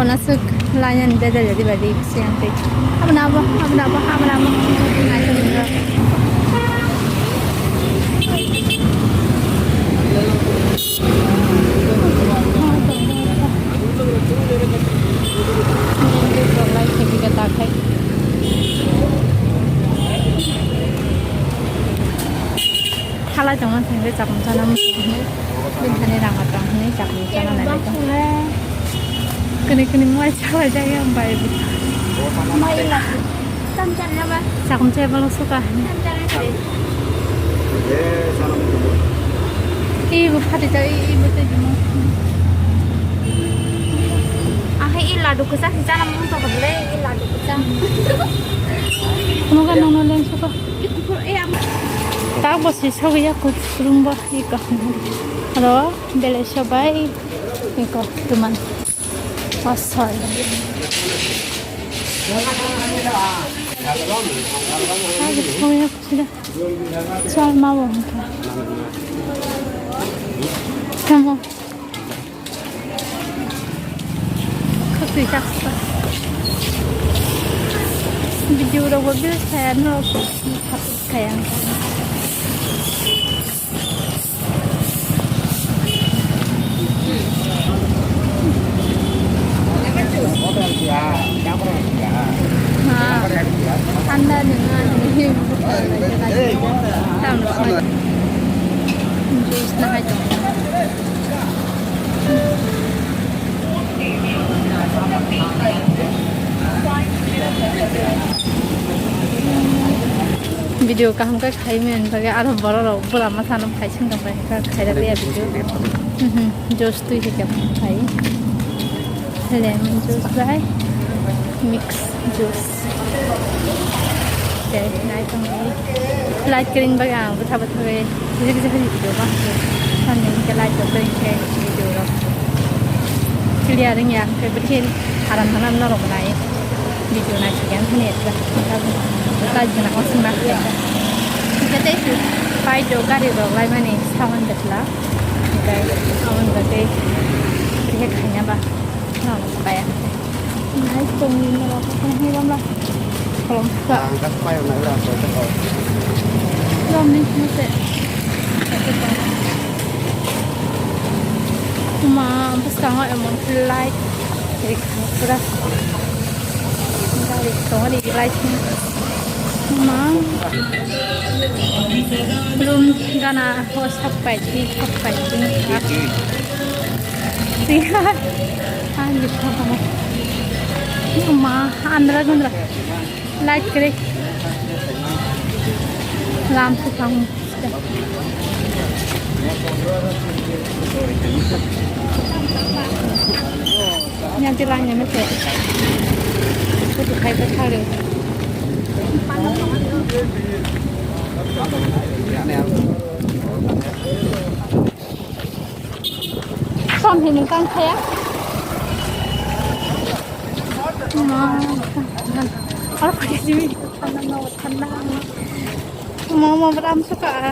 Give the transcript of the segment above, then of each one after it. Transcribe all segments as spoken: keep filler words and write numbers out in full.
Naswk lainani bedel jadi badi siang tei. Abona abo, abona abo, abona abo. Thalai tongma thangwi chakmung chana muchung hinwi, bini thani rang atang hinwi chakmung chana nai tong. Kini kini muai chalai jagwi ang bai bi. Mai la. Tam chana ba. Chakmung chai balo suka hinwi. Tam chana kare. Ibu phati ta, i, ibu tei jimo. Ahai i ladu kwchak si chana mung tong kha bwle, i ladu kwchak. Kuno ga nono leng suka. Tak bo si sogwi ya kut rumbo iko. Aro belai sobai iko tuman. Asal. Sogwi ya kut sida. Sal ma bo hwnkha. Tamo. Khotwi chaksa. Video rok bo views kaya no, kaya. Ha. Thanda nungna ni. Tam. Juice na hai. Video kaham khe khai mani bagwi aro borok rok bwla ma sano phai sing tong pai kha, khairok ya video. Mhm, juice twi se khe phai. Lemon juice bai mix juice. Tei nai tongwi light kwrwini bagwi ang bwtha bwtha khe rijak rijak video ma khe. Sani hwnkhe light rok kwrwini khe video rok clear wngya, hwnkhe bwthe aram nana norok nai video naisingya hwnwi light gwnang o swngna khe. Hwnkhe tei pai do gari rok laimani sound betla. Hwnkhe sound betwi rehek khaina ba. Nice tongwi norok khe hiram la. Kolom kha. Ang kha pai na ura ko ko. Kolom ni mute. Ma, bwskango emon khe light. Rik pura. Gari tongo ni light ni. Ma. Room gana ho sap pai ti, sap pai ti. Ani pha ma andra gundra light kre lam su phang. Yang ti lang yang mete. Itu kai ta thare. Som hini tang khaya. Ma, aro pakai sini. Mama beram suka.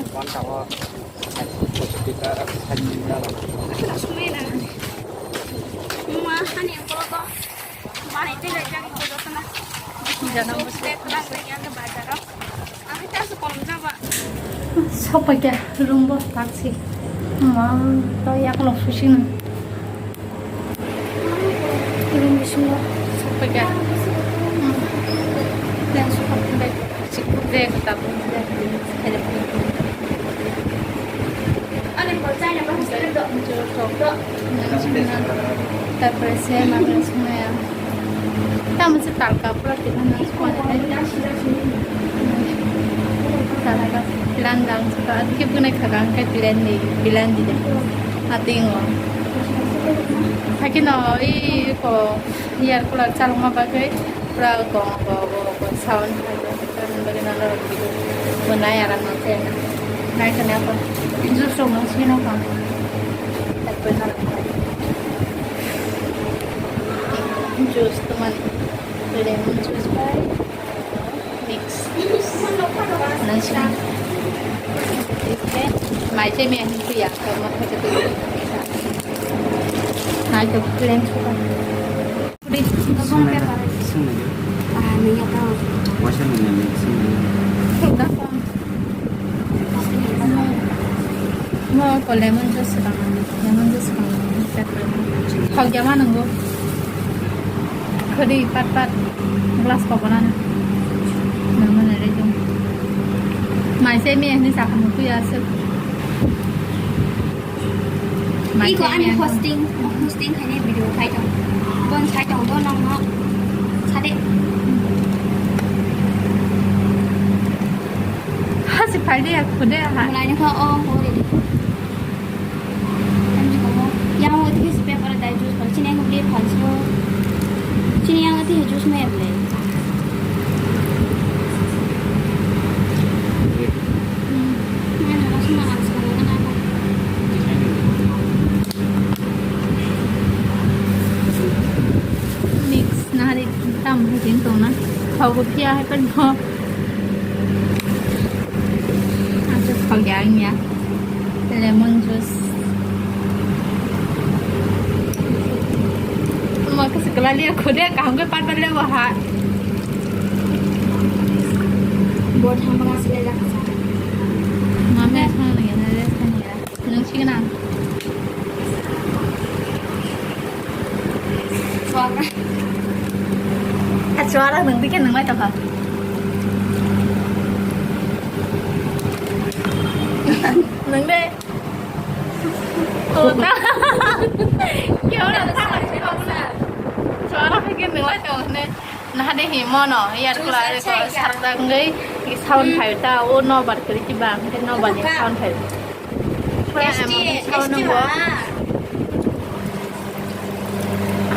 Mama, hani yang kalau kau, mari tu dah jangan kau tu sana. Jangan mesti. Sopaikha room bo taksi. Ma, to yaklo fishing. Room bisingo sopaikha. Yang sopak bag, sikut bag, tabung bag. Tarpore se magra songmaya. Tamo se talka pura tina na songmani. Talka plan dang suka adike bunai khaga angkai plan di, plan di de. Atingo. Hakino i ko air cooler chalokma bagwi pura gong gong gong gong sound. Nai aram nang khe nai khe nai khe juice rok nang sini nang kha. Juice teman lemon juice bai mix nang sini. Mai che me hin tu ya ko ma kha tu nai to plain suka. Sung nai na, sung nai na. Ah, nung ya tao. Waisa nung nai na, sung nai na. Mo ko lemon juice bang, lemon juice bang. Khok jama nungo. Khodi pat pat glass ko banana. Nungo na re jong. Mai se mi ni sa kamu kuya se. Iko ani hosting, hosting khainai video khai tong. Bon sai tong, bo nongno sade. Hasi phai de, khude ha. Mulai ni kha, o, o, re, re. Ani komo, yang o tike si paper dai juice phal, chini yang o tike phal so. Chini yang o tike juice me ble. Mix nari tam hajin tongna. Kau ko pia hai kan ho. Acha khol ya nya. Lemon juice. Mo kasi kelali aku dia kaham ke patar le waha. Buat hamba kasi le lakasa. Mama sana ya na rest ya. Nung sing na. Suara. A suara nung bikin nung mai tokha. Nung de. Oh, ta. Kya ora ta? Suara bikin nung mai tokha ne. Nah, de hi mono, ya kula ko sarda ngai, sound phai ta, o no bar kri ti ba, no bar ni sound phai. Kula emo sound no.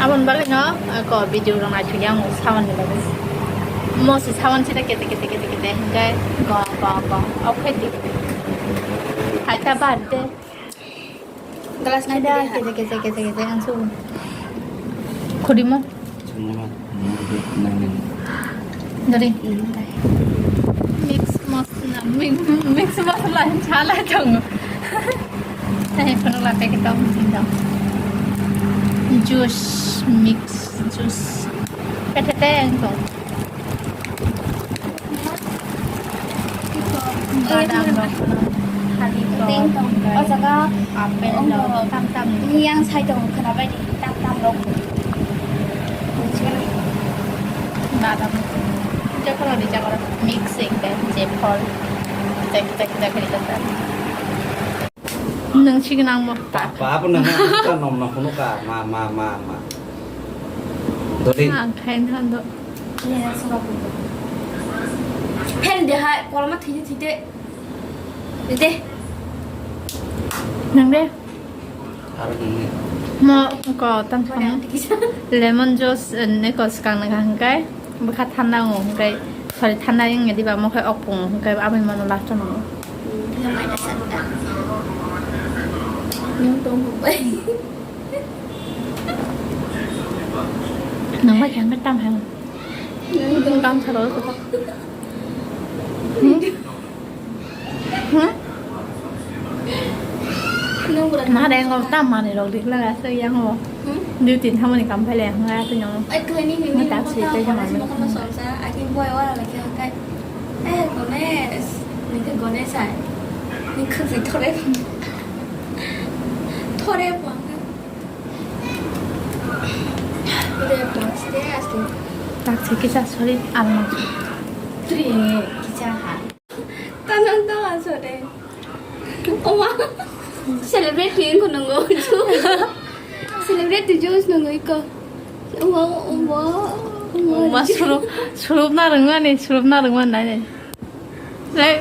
Abon bagwi no, ko video rong ai thuyang sound ni bagwi. Mo si sound sida kete kete kete kete, ngai go go go, okay di. Hai ta ba de. Glass na da, kete kete kete kete ang su. Khudimo. Dari. Mix masala, mix, mix masala chala chong. Tani pano la packet dong sing dong. Juice, mix juice. Kete te ang tong. Badam rok, thalik rok, o jaga apple rok, tam tam ni. Yang sai tong khwna bai di, tam tam rok. Badam. Jokhon di jaga mix ekdom je phol. Tek tek tek tek. Nung sigi nang mo. Papa apa nang nang nom nang kono ka ma ma ma ma. Dori. Ang khain than do. Phen de hai, koloma thide thide. De. Nang de. Aro nang ne. Mo ko tam thang. Lemon juice, eh, ne ko skang na hangkai. Bwkha thanda wngo hwnkhe, sorry, thanda wngya diba, omo khe okpung hwnkhe aboni mano last o nango. Nwng tong hwnkhe. Nwng bai khe hwnkhe tam hai. Nwng tong. Tam salo. Hmm? Hmm? Nang bwrang. Mare ngo tam manwi rok dikla aswk yang o. Hmm? Duty thamani kam phaile yang aswk yang. Ai, khlai ni, ni, ni, tak si tei mokol mokol songsa, aki boy wala lagi angkai. Eh, Gones. Ni ke Gones ai. Ni khwtwi thore. Thore pang. Thore pang, side aste. Tak si kisa, sorry, alma. Tri kisa ha. Tanang tang asore. Oma. Celebrity ko nungo. Celebrity juice nungo iko. Oma, oma, oma. Oma surup, surup na rungmani, surup na rungmani nai nai. Nai.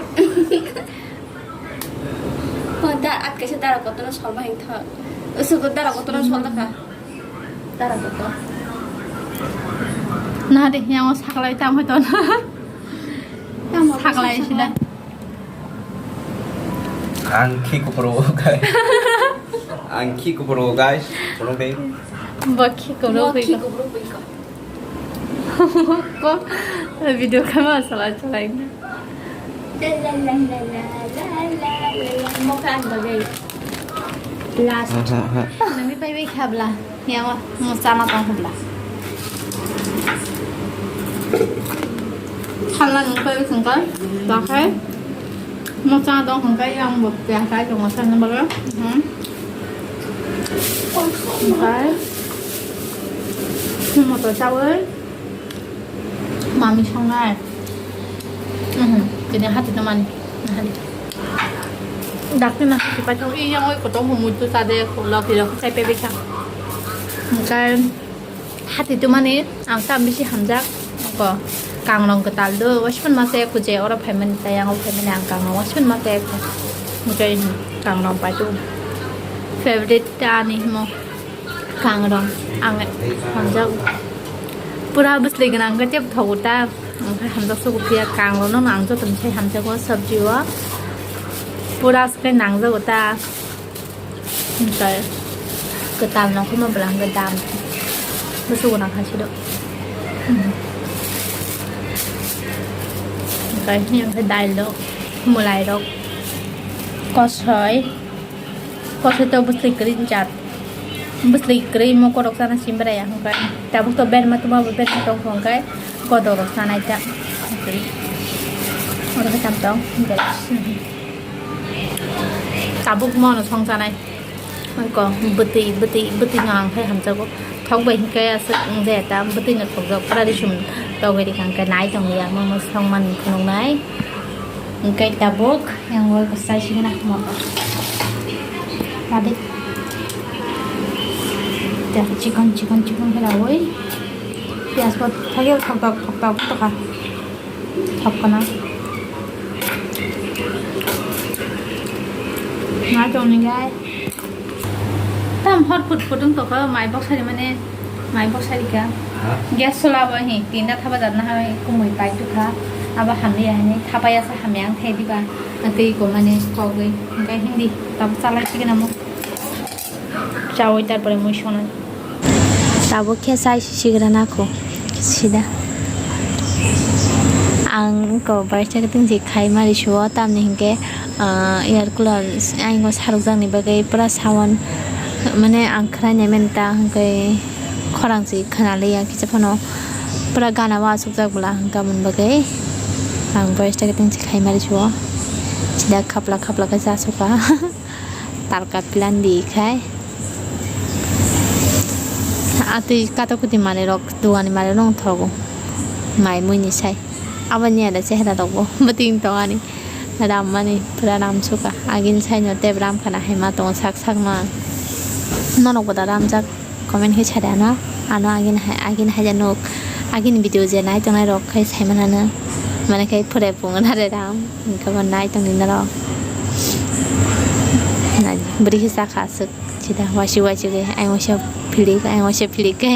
Oh, da, at kaisa dara kotor solma hing tha. Usu ko dara kotor solda ka. Dara kotor. Na de, yang saklai tam hoito na. Saklai sida. Ang khi kupro guys. Ang khi kupro guys. Tolong deh. Bo khi kupro. Bo khi kupro. Ko video kama salai salai. Mo kan bagai. Last. Nangni pai bai khabla. Yawa, mo chana tong hubla. Salnani wngkha wngkha, dakhai mocha dong hwnkhe yang bo kaya khai tongo salna bagwi. Hmm. Hwnkhe moto chaui mami songnai. Mhm, tini hati tongmani. Nahadi. Dakti na hati paithak, i yang oi kotor humui tu chade, khulok hirok chai pe bikha. Hwnkhe Hati tumani ang tam bisi hamjak. Ko kangrong kwtal do, wasipan masa eko je oro phaimani, tei ang o phaimani, ang kangrong wasipan masa eko. Mujai kangrong pai tu. Favorite ta ani himo kangrong ang hamjak. Pura bwsli gwnang khe tep thogo ta. Ang khe hamjak sogo phiya kangrong no ang joto ni sai hamjago sabji o. Pura se nangjak ta. Hwnkhe kwtal nokholma bwla hwnkhe dam bwswk gwnang kha siro. Hwnkhe hwnwi hwnkhe dail rok, mwlai rok, kosoi, kosoi to bwswk kwrwi jat, bwswk kwrwi mokol rok chana simi bwraiya hwnkhe tabuk to berma twma bo berma tongkha hwnkhe kodok rok chanai ta. Oro khe tam tong hwnkhe. Tabuk mono songchanai. Ko bwtwi, bwtwi, bwtwi no ang khai hamjago. Thok bai hinkhe aswk wngya ta, bwtwi no thokjak, pura risum togwi rikha, hinkhe nai tongya, mono songmani phunuknai. Hinkhe tabuk yang oi kwchai sigwna moto. Ladi. Chikon, chikon, chikon khe laui. Piyaj bo thok, thok, thok, thok, thok, thok. Thok kana. Nai tongni gai. Tam hot phut phut wng tokha, mai bok sari mane, mai bok sari ka. Ha? Gas sola bo hi, tinda thapa jatna hai kumui pai tukha. Abo hamya hani thapa ya sa hamya ang thai diba. Tei ko mane kogwi, hingkai hindi, tam chalai sigena mo. Chawi tarpore mui sonai. Tabuk khe chai sigra nako sida. Ang ko barsa kiting si khai mari suo, tamni hinkhe, ah, air cooler aingo sarukjakni bagwi pura sound, mane ang khwnai nai manta hinkhe khorang si khwnaliya kisa phano pura gana o asukjak bwla hinkhe aboni bagwi ang barsa kiting si khai mari suo. Sida khapla khapla khe chasuka. Tarka plan di khai. Atwi kato kuti mare rok, duani mare rok thogo. Mai mui ni sai. Abo ni ada chehra rok bo. Bwtwi tong ani. Ram mani, pura ram suka. Agin sai no tep ram khana hai ma tongo sak sak ma. Norok bo da ram jak. Comment khe sadi ano, ano agini hai, agini hai jak nuk, agini video je nai tongnai rok khai sai manano, mane khai phurai phungo nare ram, hinkhe bo nai tongni norok. Nai, bwrwi khe chakha aswk, sida waisuk waisuk khe, ayang waisa philik, ayang waisa philik khe.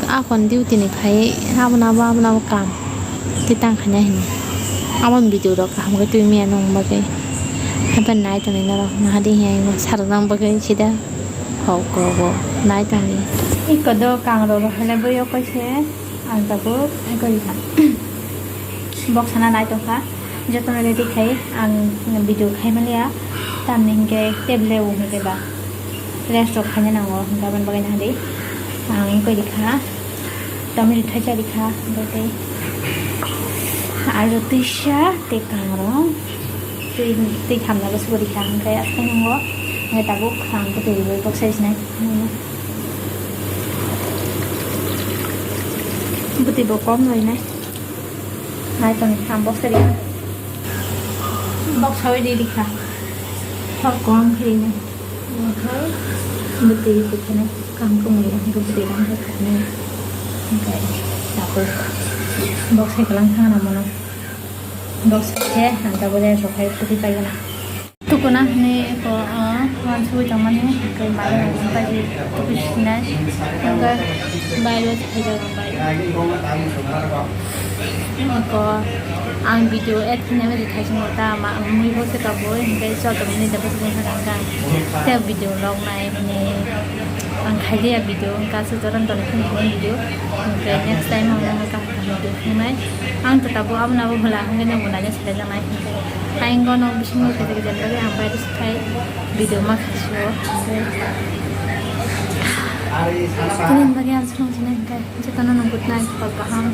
Akon duty ni phai, abono abo, abono abo kam. Tei tang khaina hini. Aboni video rok kaham khe twi maya nung bagwi. Haikhe nai tongni norok nahadi hiya sarwkna bagwi sida. Hok hok hok nai tongni. Iko do kang rok rok hai le bwyo kaise ang tabuk iko rikha. Bok sana nai tongkha. Jotono ready khai ang video khai maliya. Tamni hinkhe table o hinkhe ba. Rest rok khaina nango, hinkhe aboni bagwi nahadi. Ang wngkha rikha, tomato thaisa rikha, hwnkhe tei alu twisa tei kangrong twi, twi thamna bwswk rikha, hwnkhe aswk nungo, hwnkhe tabuk ang kwtwi rwui boksa sinai. Bwtwi bo kom roinai. Nai tong kha boksa rikha. Boksa oi di rikha. Hor kom khe rinai. Okhai bwtwi bwtwi nai kam kumui ang bwtwi rang khe khainai. Okhai tabuk boksa kwlang thangna mono. Boksa khe ang tabuk rest rok khai kwtwi paigwna. Tukuna hwnwi eko, ah, uansugui tongmani, tei mai rok tei tukui sinai, hwnkhe bai rok thaijaknai bai. Eko, ang video add khainani rwkhaisingmo ta ma, mui bo se tabui, hwnkhe joto mani da bwswk wngkha kha, tei video log nai hwnwi ang khailiya video, hwnkhe aswk jotono tongwi phunukgo video, hwnkhe next time ang nokha. Video phunuknai. Ang to tabuk abono abo bwla hwnkhe nokbo naina saijaknai. Ayang bono bisingo kisa kisa bagwi ang bai rwswk khai video ma khaisio. Tini bagwi ang swrwng sinai hwnkhe, jotono no good night, hor kaham.